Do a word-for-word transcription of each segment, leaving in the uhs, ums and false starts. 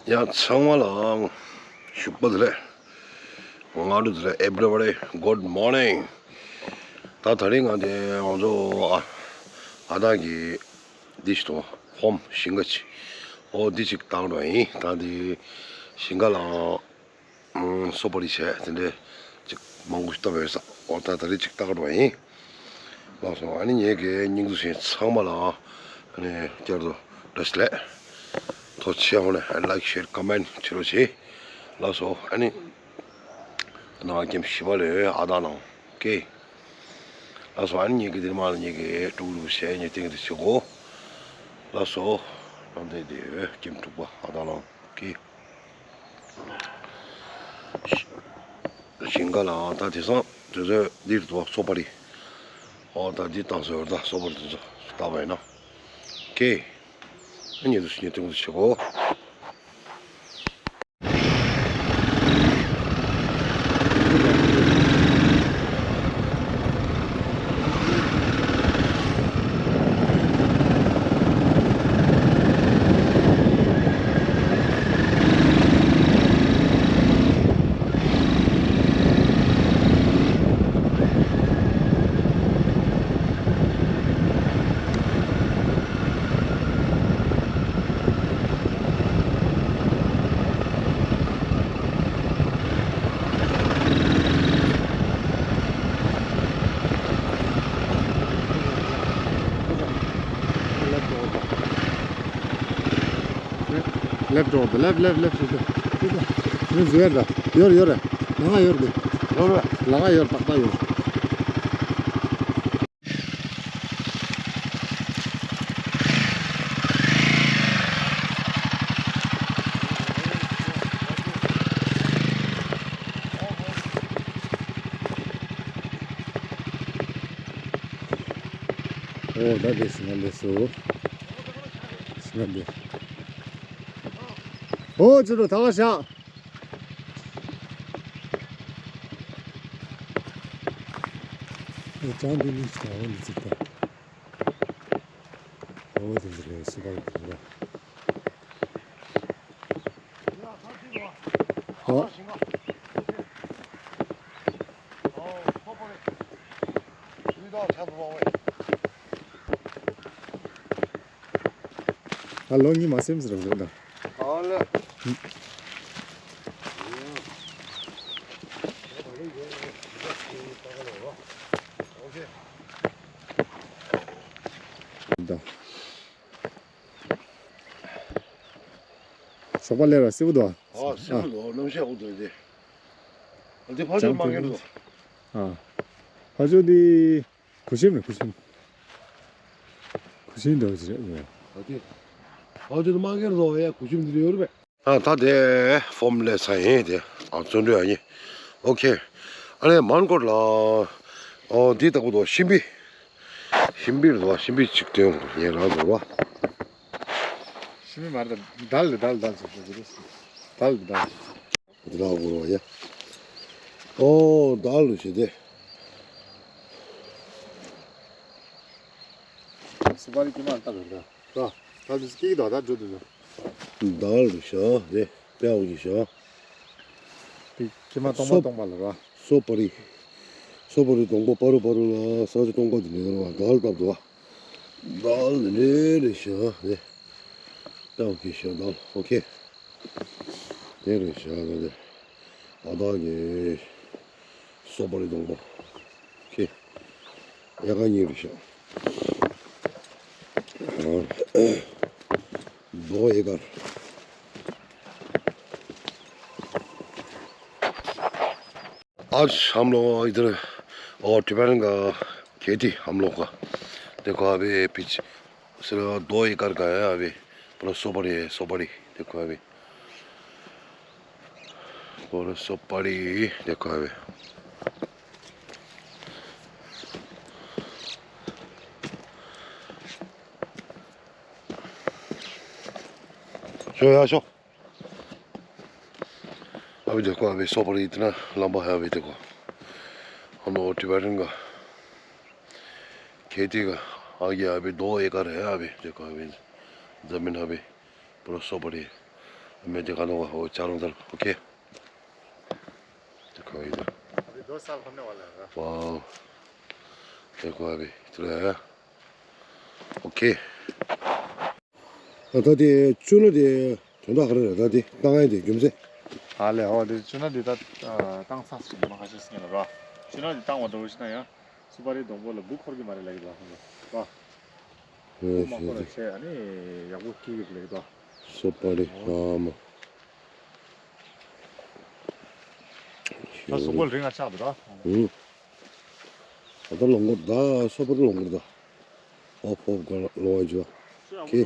ཡ་ཚང་མ་ལ་ཞུགས་པ་བདེ་ལེགས། སྔ་དྲོ་བདེ་ལེགས། Everybody, good morning. ད་དེ་རིང་ང་དེ་ང་ཚོ་ཨ་ཨ་དག་གི་འདི་ཞིག་དང་ཧོམ་ཞིང་ཁ་ཅིག་ཨོ་འདི་ཅིག་བཏང་འགྲོ་ཡིན། ད་འདི་ཞིང་ཁ་ལ་ཨང་སོ་པ་རི་བྱས་དེ་འདྲས་ཅིག་མང་པོ་ཞིག་བཏབ་ཡོད་ས། ཨོ་ད་དེ་རིང་ཅིག་བཏང་འགྲོ་ཡིན། ལགས་སོ། ཨ་ནི་ངེད་ཀྱི་སྙིང་ཐུབ་ཞིང་ཚང་མ་ལ་ཨ་ནི་བསྐྱར་དུ་བཀྲ་ཤིས་བདེ་ལེགས། ཐུགས་རྗེ་ཆེ། ཧོ་ནས་like, share, comment བྱེད་རོགས་བྱེད། ལགས་སོ། ཨ་ནི་ནང་ཀེམ་བཞི་པ་ལས་ཨ་དག་ནང་ཀེ། ལགས་སོ། ཨ་ནི་ངེད་ཀྱི་འདིར་མ་ལ་ངེད་ཀྱི་ཀྲུག་ཀྲུག་བྱས་ངེད་སྟེང་དུ་བྱེད་གོ། ལགས་སོ། ནང་དེ་དེ་ཀེམ་དྲུག་པ་ཨ་དག་ནང་ཀེ། ཞིང་ཁ་ལའང་ད་དེང་སང་དེ་ཚོའི་འདིར་འདུག་སོ་པ་རི། ཨོ་ད་འདི་བཏང་སོ་ཡོད། ད་སོ་པ་རི་དེ་ཚོ་བཏགས་པ་ཡིན་ན་ཀེ། ཨ་ཉེ་དུ་ཉེ་སྟེང་དུ་བྱེད་གོ། Left over, left, left, left, left. ཡོར་ཡོར་ཡོར། ལ་ང་ཡོར་གི། ཡོར་བ། ལ་ང་ཡོར་ཏག་ཏག་ཡོར། ཨོ་ད་དེ་སི་ང་ལེ་སོ། སི་ང་ལེ། ཨོ་ཅི་རུ་ཐ་བ་ཤ། ཨོ་ཅང་དེ་ནི་ཤ་ཨོ་ནི་ཙི་ཏ། ཨོ་དེ་ནི་རེ་སི་པ་རེ་ར། ཨོ། ད་ལོ་གཉིས་མ་སེམས་ཟེར་བ་རེད་ད། ཨ་ལེ། ད། ཞོགས་པ་ལས་ར་སེར་པོ་འདུག་ཨ། ཨ་སེར་པོ་འདུག་གནམ་གཤིས་འུ་ཐུག་དེ། འདི་ཕ་ཇོ་མ་ངེར་འདུག་ཨ། ཕ་ཇོ་འདི། གུ་ཤེམ་རེད་གུ་ཤེམ། གུ་ཤེམ་འདྲ་བོ་ཅིག་རེད་ཡ། ཨ་དེ། ཨ་ཅོ་དེ་མ་ངེར་རོ་ཡ་གུ་ཤེམ་འདི་རེད་ཡོད་རེད་པས། ཨ་ད་དེ་ཧོམ་ལས་ཚ་ཡིན་དེ། ཨ་བརྩོན་འགྲུས་ཨ་ཡིན། ཨོ་ཁེ། ཨ་ནི་མན་གོར་ལ། ཨོ་འདི་ལྟ་བུ་དོ་ཤིམ་པི། ཤིམ་པི་རེད་དོ། ཤིམ་པི་ཅིག་སྟོན་ཡིན་རང་དོ་ར། ཤིམ་པི་མ་རེད། དཱལ་རེད་དཱལ་དཱལ་ཟེར་ཟེར་གི་རེད། དཱལ་རེད་དཱལ། འདི་ལ་འུར་བ་ཡ། ཨོ་དཱལ་རུ་ཞེ་དེ། སུ་པ་རི་ཀི་མ་ལྟ་བར་ད། ད་ད་དུ་སྐྱིད་ད་ད་འགྲོ་དུ་ད། དཱལ་རུ་ཤ་དེ་དཔེ་འོ་གི་ཤ། དེ་ཀི་མ་སྟོང་པ་སོ་སྟོང་པ་ལ་ར། སོ་པ་རི། སོ་པ་རི་སྟོང་པ་པ་རུ་པ་རུ་ལ་ས་ཆ་སྟོང་པ་དེ་ནས་ར་བ་དཱལ་བཏབ་དུ་བ། དཱལ་དེ་འདྲེ་རེ་ཤ་དེ། དཔེ་འོ་གི་ཤ་དཱལ་ཨོ་ཁེ། དེ་རེད་ཤག་ད་དེ། ཨ་དག་གི་སོ་པ་རི་སྟོང་པ། ཁེ། ཨེ་ཀར་གཉིས་རེད་ཤག་ཨ། རྡོ་ཨེ་ཀར། आज हम लोग इधर और टिबेटन का खेती हम लोग का। देखो अभी पीछे सिर्फ दो एकड़ का है अभी। पूरा सुपारी है, सुपारी। देखो अभी पूरा सुपारी। देखो अभी। जो यहाँ सो। अभी देखो, अभी सुपारी इतना लंबा है। अभी देखो, हम लोग टिबेटन का खेती का आगे अभी दो एकड़ है। अभी देखो, अभी जमीन अभी पूरा सुपारी है। मैं देखा दूंगा वो चारों तरफ। ओके। देखो इधर। अभी दो साल होने वाला है। वाओ। देखो अभी इधर है। ओके। ད་ལྟ་དེ་བཅུ་ན་དེ་དོན་དག་ག་རེ་རེད། ད་དེ་བཏང་ཡས་དེ་རྒྱུ་མཚན། ཨ་ལས། ཨོ་དེ་བཅུ་ན་དེ་ད་བཏང་ཚར་སོང་། མ་ཁ་ཤས་སྙན་ལ་ར། བཅུ་ན་དེ་བཏང་བ་འདྲ་བོ་ཞིག་ན་ཡང་སུ་པ་རི་སྡོང་པོ་ལ་འབུ་འཁོར་གྱི་མ་རེད་ལབ་ཀྱི་འདུག་ཨ། འབུ་མ་འཁོར་བ་བྱས། ཨ་ནི་ཡག་པོ་སྐྱེ་གི་ལབ་ཀྱི་འདུག་སུ་པ་རི། ཨ་མ། ད་སུ་པ་རི་ང་ཆགས་འདུག་ར། ད་ལོང་གོར་ད་སོ་པར་ལོང་གོར་ད། ཨོ་ཕོབ་ག་ལོང་ཨ་ཇོ། ཁེ།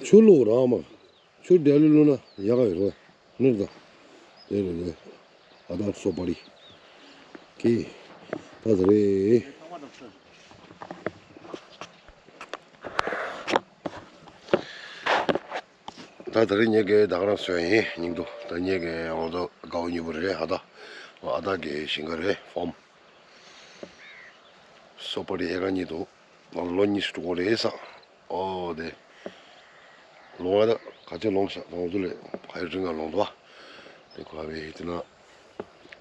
ཆུ་ལོག་ར་མ། ཆུ་འབྲས་ལུ་ལུ་ན་ཡག་ག་ཡོད་རོ། ནིར་ད། དེ་རེ་རེ། ཨ་ད་སོ་པ་རི། ཁེ། ད་ད་རེ། ད་ད་རེས་ངེད་ཀྱི་ད་ག་རང་སོན་ཡིན་སྙིང་དུ། ད་ངེད་ཀྱི་འོང་དུ་དགའ་བོ་ཉེ་པོ་རེད། ཨ་ད་ཨ་ད་གི་ཞིང་ཁ་རེད། ཕོམ་སོ་པ་རི་ཧེ་ག་ཉིད་དུ་ང་ལོ་གཉིས་སུ་འགྲོ་གི་རེད་ས། ཨོ་དེ་ལོང་ཨ་ད་ག་ཚོད་ལོང་ཤག་ང་ཚོ་ལས་ཕ་ཡུལ་རིང་ང་ལོང་དུ་ཨ། དེ་ཁོ་ཨ་བའི་དེ་ན་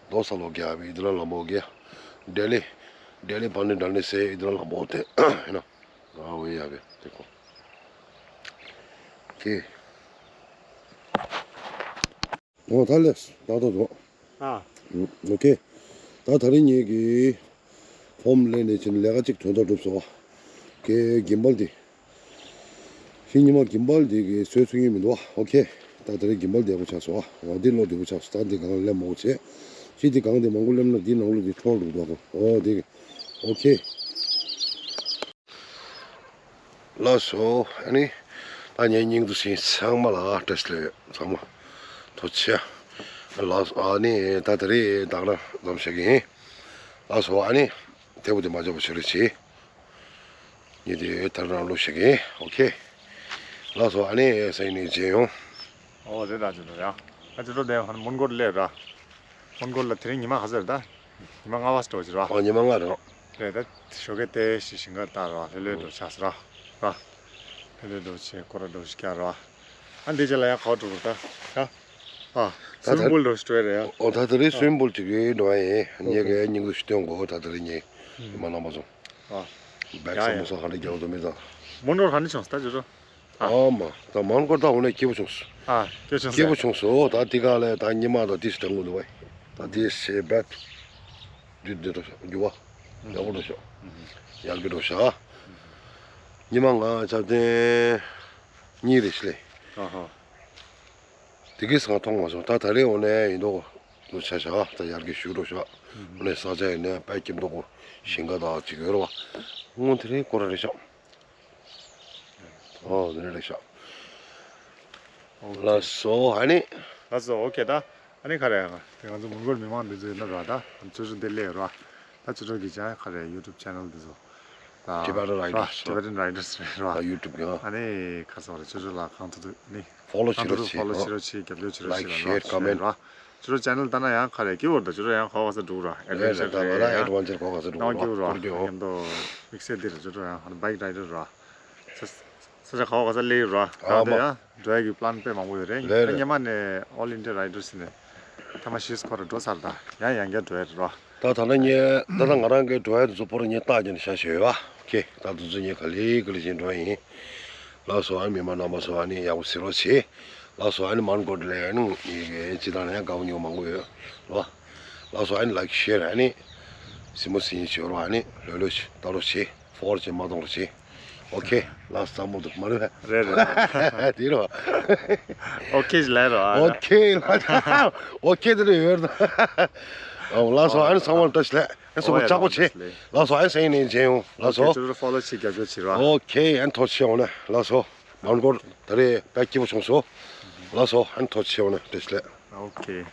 རྡོ་ས་ལོ་རྒྱ་བའི་དེ་ན་ལམ་བོ་རྒྱ། འབྲས་ལི་འབྲས་ལི་བ་ནི་འདྲ་ནི་སེ་དེ་ན་ལམ་བོ་དེ་ཡིན་ན། ཨ་འོ་ཡ་བེ་དེ་ཁོ། ཁེ། ཨོ་ད་ལེ་ད་ད་དོ། ཨ། ཨོ་ཁེ། ད་ད་རིང་ངེད་ཀྱི་ཕོམ་ལེན་ནས་ཕྱིན་ལས་ཀ་གཅིག་དོན་དག་གྲུབ་སོང་བ། ཁེ་གིམ་བལ་འདི། ཤི་ཉི་མ་གིམ་བལ་འདི་གི་བཟོས་ཚུགས་ཡིན་མི་འདུག་བ། ཨོ་ཁེ། ད་ད་རིང་གིམ་བལ་འདི་ཡག་པོ་ཆགས་སོང་བ། ཨོ་འདི་ལོ་བདེ་པོ་ཆགས་སོང་། ད་འདི་གང་ལེན་མང་པོ་བྱས། ཤི་འདི་གང་འདི་མང་པོ་ལེན་ན་འདི་ནང་ལོ་འདི་འཕྲོ་འགྲོ་འདུག་བ། ཨོ་འདི་གི། ཨོ་ཁེ། ལགས་སོ། ཨ་ནི་ད་ངའི་སྙིང་དུ་ཟིན་ཚང་མ་ལ་བཀྲ་ཤིས་བདེ་ལེགས། ཚང་མ་ཐུགས་རྗེ་ཆེ། ལགས་སོ། ཨ་ནི་ད་ད་རེས་ད་ག་རང་ལམ་ཞིག་ཡིན། ལགས་སོ། ཨ་ནི་དེ་བུ་དེ་མ་འཇོག་པ་ཞུ་རེ་བྱེད། ངས་དེ་ད་རང་ལོ་ཞིག་ཡིན། ཨོ་ཁེ། ལགས་སོ། ཨ་ནི་སེང་ནི་མཇལ་ཡོང་། ཨོ་རེད་ད་ཅི་འདྲ་ཡ། ཨ་ཅི་འདྲ་དེ་ཧན་མོན་གོར་ལས་ར། ཧོན་གོ་ལ་དེ་རིང་ཉི་མ་ག་ཚོད་རེད་ད། ཉི་མ་ལྔ་པ་འགྲོ་ཅི་ར། ཨ་ཉི་མ་ལྔ་རེད། རེད་ད། ཞོགས་ཀས་དེ་ཞིག་ཞིང་ཁར་བཏང་ར། ལྷོད་ལྷོད་འགྲོ་ཆགས་སོང་ར། ར། ལྷོད་ལྷོད་འགྲོ་བྱས་སྐོར་ར་འགྲོ་ཞིག་བསྐྱལ་ར། ཨ་འདི་རྗེས་ལ་ཡང་ག་པར་འགྲོ་དགོས་ད། ཨ། ད་ད། སུའི་མིང་པུལ་འགྲོ་ཞིག་འགྲོ་ཡ་རེད་ཡ། ཨོ་ད་ད་རེས་སུའི་མིང་པུལ་ཅིག་ཡོད་འགྲོ་ཡ་ཡིན། ངས་གའི་སྙིང་དུ་ཞིག་སྟོན་དགོས། ད་ད་རེས་ངས་ཉི་མ་ལྔ་པ་སོང་། ཨ། བེག་ཡ་ཡ། སོང་མོ་སོང་ཧ་ལས་རྒྱག་དོ་མི་ད། མོན་གོར་ཧ་ནི་བྱུང་སོང་ད་ཅི་རོ། ཨ། ཨ་མ། ད་མོན་གོར་ད་འོ་ནས་སྐྱིད་པོ་བྱུང་སོང་། ཨ། སྐྱིད་བྱུང་སོང་། སྐྱིད་པོ་བྱུང་སོང་། ད་དེ་ག་ལས་ད་ཉི་མ་ད་དེ་ཞིག་དྲན་དགོས་འདུག་བས། ད་དེ་ཞེས་བད། འདི་འདི་འགྲོ་ཤག་འགྱུར་བ། ཡག་པོ་འགྲོ་ཤག་ཡར་གི་འགྲོ་ཤག་ཉི་མ་ང་ཆ་ཏན་གཉིས་རེ་ཞིག་ལས། ཨ་ཧ། དེ་གི་སང་མཐོང་མ་སོང་། ད་ད་རེས་འོ་ནས་ཡིན་མདོག་འདུག་ཆ་ཤག་ད་ཡར་གི་ཞུ་འགྲོ་ཤག་འོ་ནས་ས་ཆ་ཡིན་ནས་དཔེ་སྐྱིད་མདོག་གོ་ཞིང་ཁ་དག་ཅིག་ཡོད་རེད་བ། སྔོན་དེ་རིང་སྐོར་ར་རེད་ཤག་ཨོ་དེ་རེད་ཤག་ལགས་སོ། ཨ་ནི། ལགས་སོ། ཨོ་ཁེ། ད་ཨ་ནི་ག་རེ་ཡང་དེ་ང་ཚོ་མོན་གོར་མི་མང་འདི་ཚོ་ཡིན་ན་ར། ད་ཅོ་ཅོ་འདི་སླེབས་ར། ད་ཅོ་ཅོ་གི་ཅང་ག་རེ་ཡུ་ཊུབ་ཆེ་ནལ་འདི་ཚོ་ད་Tibetan Riders། Tibetan Riders་རེད་ར། ད་ཡུ་ཊུབ་གི་ཨ། ཨ་ནི་ཁ་སང་རེ་ཅོ་ཅོ་ལ་གང་ཐུབ་ཐུབ་ནི་ཕོ་ལོ་བྱེད་རོགས་བྱེད། ཕོ་ལོ་བྱེད་རོགས་བྱེད། རྒྱབ་སྐྱོར་བྱེད་རོགས་བྱེད་ལ་ར། ཅོ་ཅོ་ཆེ་ནལ་ལྟ་ན་ཡང་ག་རེ་སྐྱིད་པོ་རེད། ད་ཅོ་ཅོ་ཡང་ག་བ་ག་ས་འགྲོ་ར། ཨེ་ཌ་ཝེན་ཅར་རེད། ད་ང་ད་ཨེ་ཌ་ཝེན་ཅར་ག་བ་ག་ས་འགྲོ་ར། ཡང་སྐྱིད་པོ་ར། སྐོར་རྒྱུ་ཡང་ད་དམིགས་བསལ་འདི་རེད། ཅོ་ཅོ་ཡང་ཧ་ན་བྷའིཀ་རའི་ཌར་ར། ས་ས་ཆ་ག་བ་ག་ས་སླེབས་ཡོད་ར། ད་ཨ་འདི་མ། ཡང་འགྲོ་ཡ་གི་པི་ལན་དཔེ་མང་པོ་ཡོད་རེད། རེད་ད་རེད། ཉི་མ་ནས་ཨོལ་ཨིན་ཌི་ཡ་རའི་ཌར་ཟེར་ནས་ཐ་མ་ཤིས་སྐོར་ར་འགྲོ་ཚར། ད་ཡང་ཡང་བསྐྱར་འགྲོ་ཡ་རེད་ར། ད་ད་ལྟ་ངས་ད་ལྟ་ང་རང་གི་འགྲོ་ཡ་དེ་ཚོ་པོ་ར་ངས་བརྟག་བྱས་ནས་བཞག་བཞག་ཡོད་ཨ། ཨོ་ཁེ། ད་དེ་ཚོ་ངས་ག་ལེ་ག་ལེ་བྱས་འགྲོ་ཡ་ཡིན། ལགས་སོ། ཨ་མི་མང་རྣམ་པ་ཚོ་ཨ་ནི་ཡག་པོ་གཟིགས་རོགས་བྱེད། ལགས་སོ། ཨ་ནི་མོན་གོར་ལ་ཨ་ནི་ངས་སྤྱི་བཏང་ནས་ཡང་དགའ་བོ་ཉོ་མང་པོ་ཡོད་ལ། ལགས་སོ། ཨ་ནི་ལའིཀ་ཤེར་ཨ་ནི་སི་མོ་སི་ཉིན་བྱེད་རོགས། ཨ་ནི་ལྷོད་ལྷོད་བྱེད། ལྟ་རོགས་བྱེད། ཧྥོར་བྱེད་མ་གཏོང་རོགས་བྱེད། ཨོ་ཁེ། ལགས་སོ། བསམ་བློ་འདུག་མ་རེད་པས། རེད་རེད། དེ་རོ། ཨོ་ཁེ་ལ་རོ། ཨོ་ཁེ་ལ། ཨོ་ཁེ་དེ་རེད་ཡོད། ཨོ་ལགས་སོ། ཨ་ནི་ཚང་མ་ལ་བཀྲ་ཤིས་བདེ་ལེགས། ཨེ་སོ་པ་ལྕགས་པོ་ཆེ། ལགས་སོ། ཨེ་སེང་ནས་མཇལ་ཡོང་། ལགས་སོ། ཨོ་ཁེ། ཅོ་ཅོ་ཕོ་ལོ་བྱེད། རྒྱབ་སྐྱོར་བྱེད་རོགས། ཨོ་ཁེ། ཨན་ཐོ་ཆེ་འོང་ན་ལགས་སོ། མོན་གོར་ད་རེས་དཔེ་སྐྱིད་པོ་བྱུང་སོང་། ལགས་སོ། ཨན་ཐོ་ཆེ་འོང་ན་བཀྲ་ཤིས་བདེ་ལེགས། ཨོ་ཁེ།